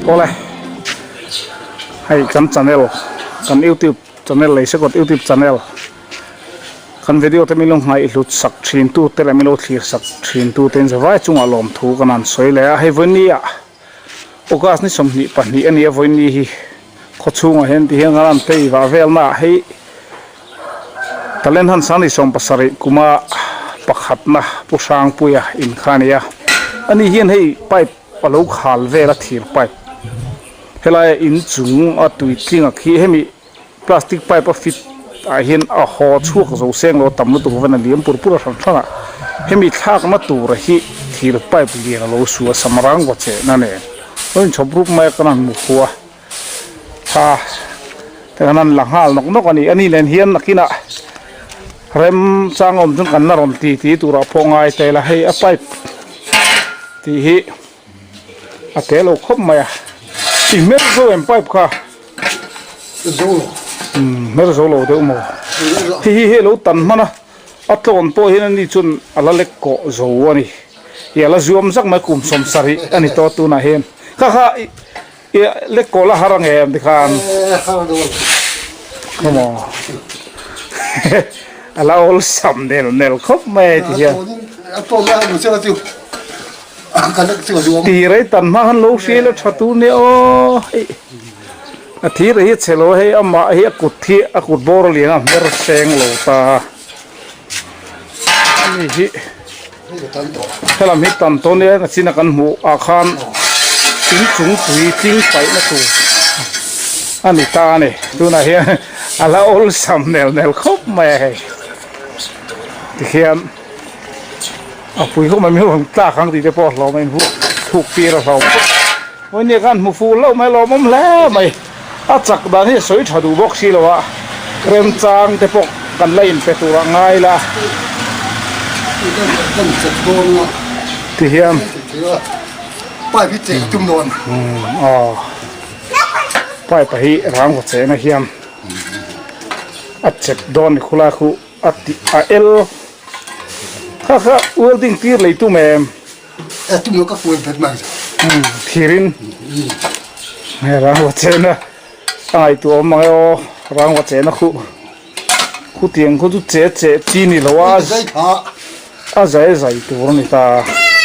Awle hei kan channel kan youtube channel lei sekawt youtube channel kan video te min lo ngaihhlut sak thin tu te leh min lo thlir sak thin tu te in zavai chungah lawmthu kan han sawi leh a hei vawinia August ni 22 a ni a vawiin ni hi khaw chhungah hian ti hian an phei vah vel na ah hei Talent han sang ni 70 kuma pakhatna Pu Hrangpuia in kha a ni a ani hian hei pipe a lo khal vel a thir pipe helai a inchung a tui tling a khi hemi plastic pipe a fit ah hian a haw chhuak zo seng lo tam lutuk ven a liam pur pur a hran hran a hemi thlakna tur hi thir pipe lian a lo su a sam rang va chehna nen a inchhawp rup mai a kan han hmu khu a tha te kan han la nghal nawk nawk a ni ani nen hian nakinah rem chang awm chuan kan la rawn ti ti turah pawh ngai ta ila hei a pipe tih hi. A te lo khawp mai a. I hmer zo em pipe kha? Zo lo. Umm hmer zo lo deuh maw? Hi hi hi a lo tan hman a, a tlawn pawh hian ani chuan a la lek kawh zo a ni. I a la zuam zak mai kum 70 a ni tawh tunah hian. Kha kha i lek kawh la har ang em tikhan? Har dawn. Khaw maw? A la awlsam nel nel khawp mai ti hian. A tlawn lai a mu chiang a chu. Ti rei tan hma khan lo hrial a tha tur nia aw hei a thir hi a chhe lo hei amah hi a kut hi a kut bawr a lian a hmer seng lo ta ani hi helam hi tam tawh nia a chin a kan hmuh ah khan inchung tui tling paih na tur a ni ta a ni tunah hian a la awlsam nel nel khawp mai a hei tikhian. A pui khawp mai mi rawn tlak ang tih te pawh a hlawm a invuak thuk tir a hlawm khawp mai nia khan hmu fuh loh mai lawmawm hle mai a chak dan hi a sawi tha duh bawk si lo a remchang te pawh kan la inpe tur ah ngai la ti hian aw pipe hi rangva chehna hian a chep dawn ni khulai khu a ti a el kha kha welding tir lei tum em e tum lo ka kuai bet mai um thirin he rangva chena a ngaihtuah awm mang e aw rangva chena khu khu tiang khu chu che che chi ni lo a zai tha a zai zai tur a ni ta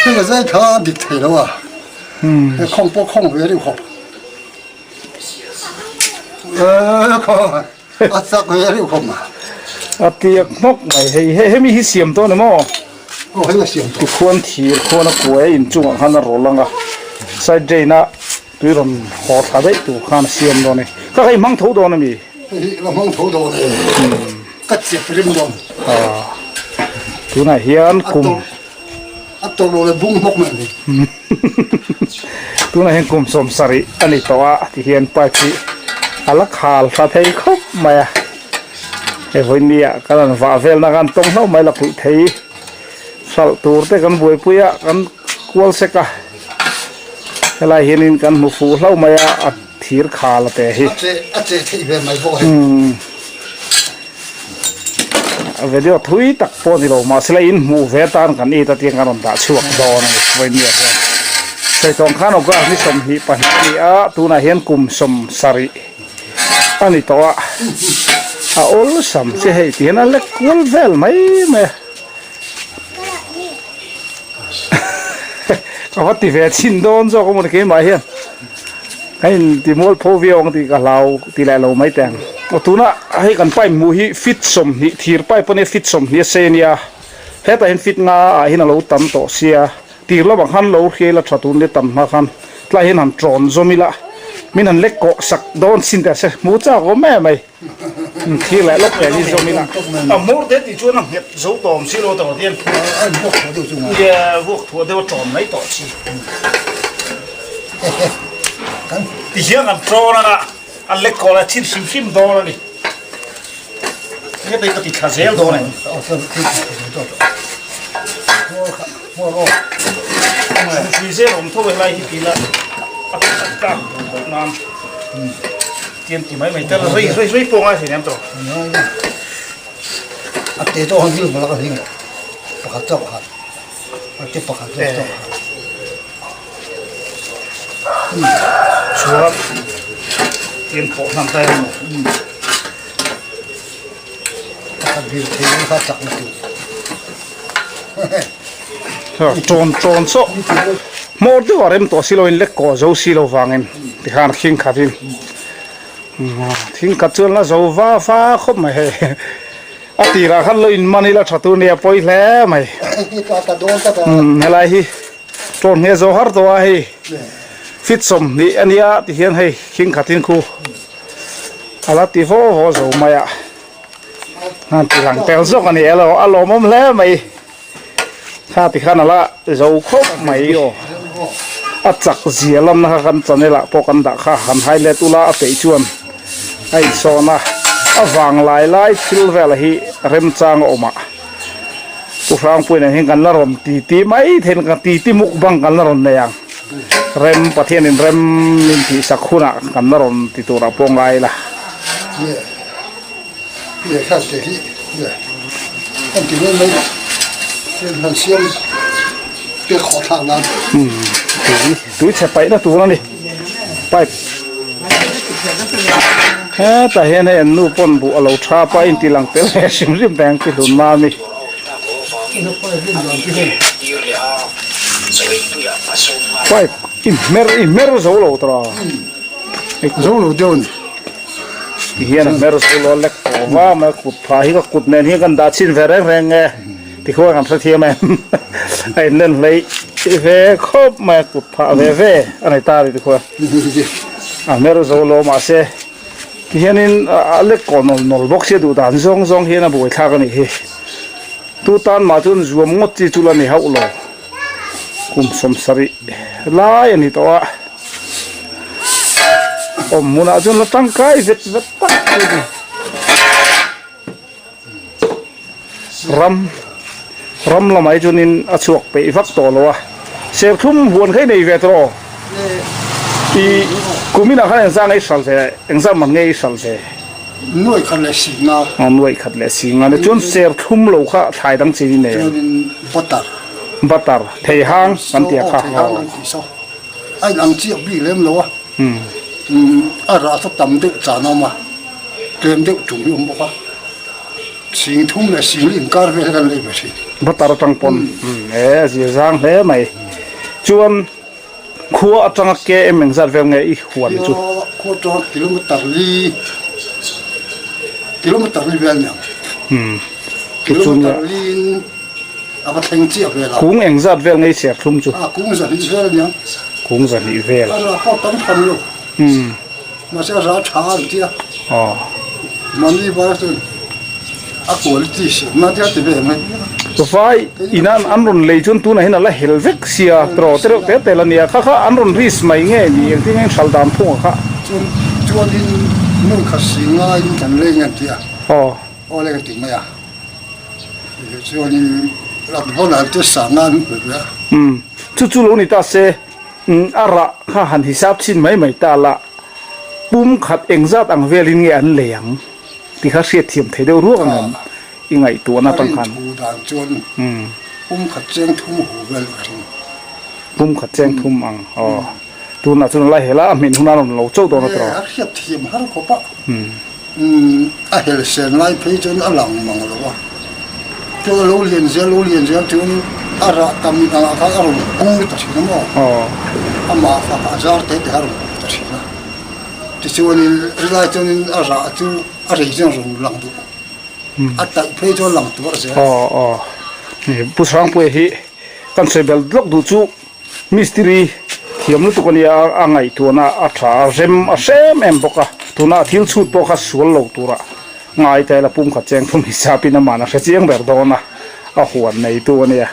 heng a zai tha dik thei lo a um he khawng pawh khawng ve reuh khawp e khawng A chak ve reuh khawp mai. A tiak hmawk mai hei hei hemi hi siam tawh ni maw? Aw hei a siam tawh. Tikhuan thir khuan a kuai a inchungah khan a rawl ang a, side drain a tui rawn haw thla daih tur khan a siam dawn a ni. Ka hei hmang tho dawn a mi? Hei la hmang tho dawn e. Ka chep rim dawn. Tunah hian kum. A tawrh lo leh bung hmawk mai a ni. Tunah hian kum 70 a ni tawh a tihian pipe hi a la khal tha thei khawp mai a hei vawinia kan han vah velna khan tawng hlauh mai la kulh thei hralh tur te kan buaipui a kan kual sek a helai hianin kan hmu fuh hlauh mai a a thir khal a te hi. A che theih ve mai bawk a hei. A video thui tak pawh ni lo mahse la in hmuh ve atan kan it a tiang kan rawn dah chhuak dawn a ni vawinia hian saitawng khan August ni 22 a ni a tunah hian kum 70 a ni tawh a a awlsam che hei ti hian a lek kual vel mai mai a ka va ti ve chhin dawn zawk a maw ni keimah hian. Ka in ti mual pho viau ang tih ka hlau ti leh lo mai teh ang. Aw tuna hei kan pipe hmuh hi feet 20 thir pipe a nia feet 20 a sei a nia hetah hian feet nga ah hian a lo tam tawh sia tir lamah khan lo hrial a tha tur nia tam hma khan tlai hian han tawn zawm ila min han lek kawh sak dawn chin teh se hmu chak awm em mai thir leh lawk nen hi zawm ila a hmur te tih chuan a nghet zo tawm si lo tawh tian vuak thuah deuh a tawn mai tawh chi. Ti hian kan tawn anga an lek kawl a chin hrim hrim dawn a ni. Heta hi ka ti thla zel dawn em? Hrui zel awm tho helai hi ti ila a tlak duh nan tian ti mai mai tel rei rei rei pawh ngai thei nem tawh. A te tawh han hil malak a hling pakhat chauh han a te pakhat zawk chauh han. Chuan tiang khawh hnan ta emaw. Pakhat hil thei ang kha chak na tur. Tawn tawn chaw hmawr deuh a rem tawh si loin lek kawh zo si lo vangin tikhan khing khatin thing khat chuan la zo va va khawp mai hei a tirah khan lo in man ila tha tur nia pawi hle mai helai hi tawn nge zo har tawh a hei fit 20 ania tihian hei khing khatin khu ala ti vaw vaw zo mai a. Han ti lang tel zawk a ni elo a lawmawm hle mai kha ti khan ala zo khawp mai aw a chak zia lamna kha kan channel ah pawh kan dah kha han highlight ula a peih chuan a insawn a a vang lai lai thil vel hi remchang a awm ah Pu Hrangpuii nen hian kan la rawn ti ti mai thei kan ti ti mukbang kan la rawn nei ang rem Pathian in rem min tih sak hunah kan la rawn ti turah pawh ngai ila. Lehkha te hi an ti mai mai han siam pek khawh thlak nan. Tui tui chhe paihna tur a ni pipe hetah hian hei an nu pawn buh a lo thap a inti lang tel ve hrim hrim ta ang chi hlun mami. Pipe i hmer i hmer zo lo tawh a. Zo lo deuh a ni. Ti hian a hmer zo lo a lek tawh va mai kut phah hi ka kut nen hian kan dah chhin ve reng reng nge tikhuan kan hrethiam em a in len hleih ve khawp mai a kut phah ve ve a nei ta a ni tikhuan a hmer zo lo mahse ti hianin a lek kawh nawl nawl bawk sia duh dan zawng zawng hian a buaithlak a nih hi tu tan mah chuan zuam ngawt chi chu la ni hauh lo. Kum 70 lai a ni tawh a, awm hmunah chuan la tangkai vet vet tak chu a ni. Ram ram lamah hi chuanin a chhuak peih vak tawh lo a, serthlum huan kha i nei ve tawh aw? I kuminah khan engzah nge i hral ve, engzah man nge i hral ve? Nuai khat leh si nga. Aw nuai khat leh si nga ni chuan serthlum lo kha thlai dang chi nei ang. Chuanin butter. Butter thei hang kan tih a kha. Aw thei hang kan tih saw. A in ang chiah bik lem lo a. A rah chu tam deuh chan a awm a, tlem deuh tum hi a awm bawk a. Sing thum leh sing li inkar vel kan lei ve thin. Butter atang pawn e a zir zang hle mai. Chuan. Khua atanga km engzat vel nge i huan chu? Khua atanga kilometer li kilometer li vel nia. Hmm. Kilometer li in a va thleng chiah vel a. Kung engzat vel nge i serthlum chu? A kung zahnih vel ania. Kung zahnih vel. A rah pawh tam tham lo. Hmm. Mahse a rah tha an tia. Aw. Mahni bar chuan a quality siamna tia ti ve mai. Vai ina an rawn lei chuan tunah hian a la hel vek sia tawh te reuh te tel a nia kha kha an rawn risk mai nge ni engtin nge hral dan phung a kha. Chuan chuanin hmun khat si ngaiin kan lei nge an ti a. Aw. Aw lei kan ti mai a. Chuanin rat vawn an te sa ngai an pe ve a. Umm chu chu lo ni ta se. A rah kha han hisap chhin mai mai ta la, pum khat engzat ang velin nge an lei ang tih kha hriat thiam thei deuh ruak ang em i ngaihtuahna atang khan. A rin thu dan chuan pum khat cheng thum hu vel ka ring. Pum khat cheng thum ang aw. Tunah chuan lai hela a hmin hun a rawn lo chauh dawn a tawh. A hriat thiam har khawp a. A hel sen lai phei chuan a lang mang lo a, chuan a lo lian zel lo lian zel chuan a rah tam angah khan a rawn kung ta thin a maw? Amah kha a zar te te a rawn kung ta thin a, tichuanin rilai chuanin a rah chu a rei chuan a rawn lang duh, a taih phei chuan lang tur a zel. Aw aw, Pu Sangpuia hi kan sawi belh lawk duh chu. Mistiri thiam lutuk a nia a ngaihtuahna a tha a rem a hrem em bawk a, tuna a thil chhut pawh kha sual lo tura ngai ta ila pum khat cheng thum hisapin aman a hre chiang ber dawn a, a huan neitu a nia.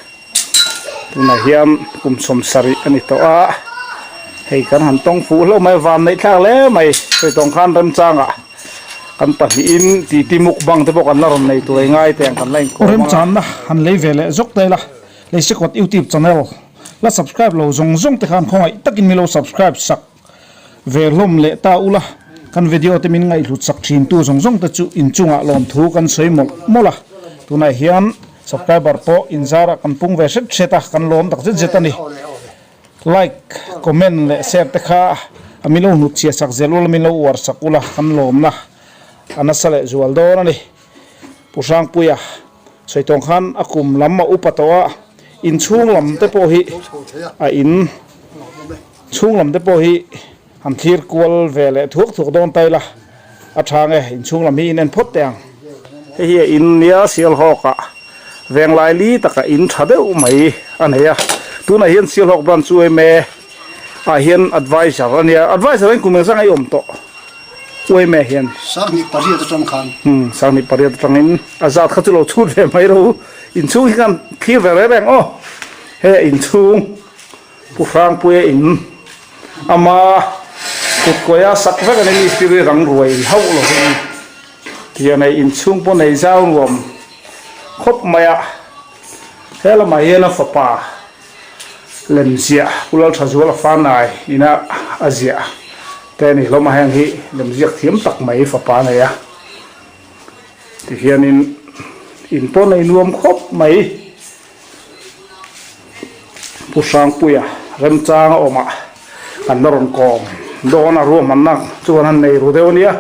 Tunah hian kum 70 a ni tawh a, hei kan han tawng fuh hlauh mai a van neih thlak hle mai, sawi tawng khan remchangah kan pahnihin titi mukbang te pawh kan la rawn nei tur a ngai teh ang kan la inkawm a. Remchanna han lei ve leh zawk ta ila. Leisekawt YouTube channel la subscribe lo zawng zawng te khan khawngaih takin min lo subscribe sak ve hlawm leh ta ula, kan video te min ngaihhlut sak thin tu zawng zawng te chu inchungah lawmthu kan sawi mawlh mawlh a. Tunah hian subscriber pawh inzarah kan pung ve hret hret a, kan lawm tak zet zet a ni. Like, comment leh share te kha a min lo hnut chhiah sak zel ula, min lo uar sak ula kan lawmna a nasa leh zual dawn a ni. Pu Hrangpuia sawi tawng khan a kum lam a upa tawh a, inchhung lam te pawh hi a in chhung lam te pawh hi han thlir kual ve leh thuak thuak dawn ta ila a tha nge inchhung lam hi in en phawt teh ang. Hei hi a in nia Sialhawk ah venglai li taka in tha deuh mai a nei a, tunah hian Sialhawk branch chu yma ah hian adviser a nia, adviser ah hian kum engzah nge i awm tawh yma hian? 28 atang khan. Umm 28 atangin a zat kha chu lo chhut ve mai ro inchhung hi khan thlir ve reng reng aw hei a inchhung. Pu Hrangpuia in ama kutkuaia sak vek a ni mistiri rang ruai hauh lovin tihian hei inchhung pawh nei zau nuam khawp mai a, he lamah hian a fapa lem ziah Pu Lalthazuala Fanai ina a ziah te a ni hlawm a, heng hi lem ziak thiam tak mai fapa a nei a, tihianin in pawh nei nuam khawp mai. Pu Hrangpuia remchang a awm a, an la rawn kawm dawn a, ruahmanna chuan an nei ru deuh a nia,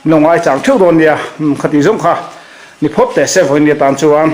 min lo ngaichang theuh dawn nia, khati zawng kha ni phawt teh se vawiin atan chuan.